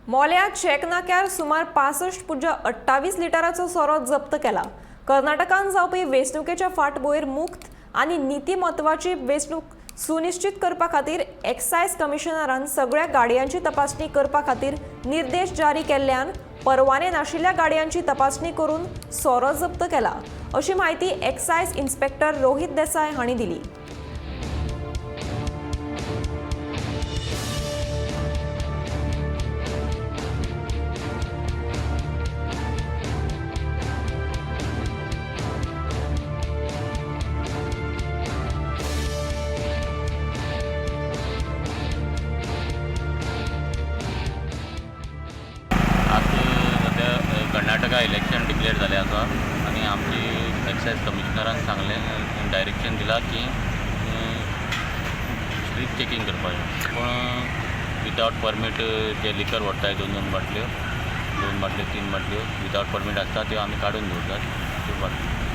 मोल्या check नाक्यार सुमार 65.28 लिटराचो सोरो जप्त केला. कर्नाटकान जावपी वेंचणुकेच्या फाटभुंयेर मुक्त आनी नीतिमत्वाची वेंचणूक सुनिश्चित करपा खातीर एक्सायज कमिशनरान सगळ्या गाडयांची तपासणी करपा खातीर निर्देश जारी केल्ल्यान परवाने नाशिल्ल्या गाडयांची तपासणी करून सोरो जप्त केला, अशी माहिती एक्सायज इन्स्पेक्टर रोहित देसाय हांणी दिली. आता सद्या कर्नाटका इलेक्शन डिक्लेअर जालें आसा आनी आमची एक्सायज कमिशनरान सांगलें, डायरेक्शन दिलां की स्ट्रीक चॅकींग करपाचें, पूण विदावट परमीट जे लिकर व्हरताय, दोन दोन बाटल्यो, दोन बाटल्यो, तीन बाटल्यो विदावट परमीट आसता, त्यो आमी काडून दवरतात त्यो बाटल्यो.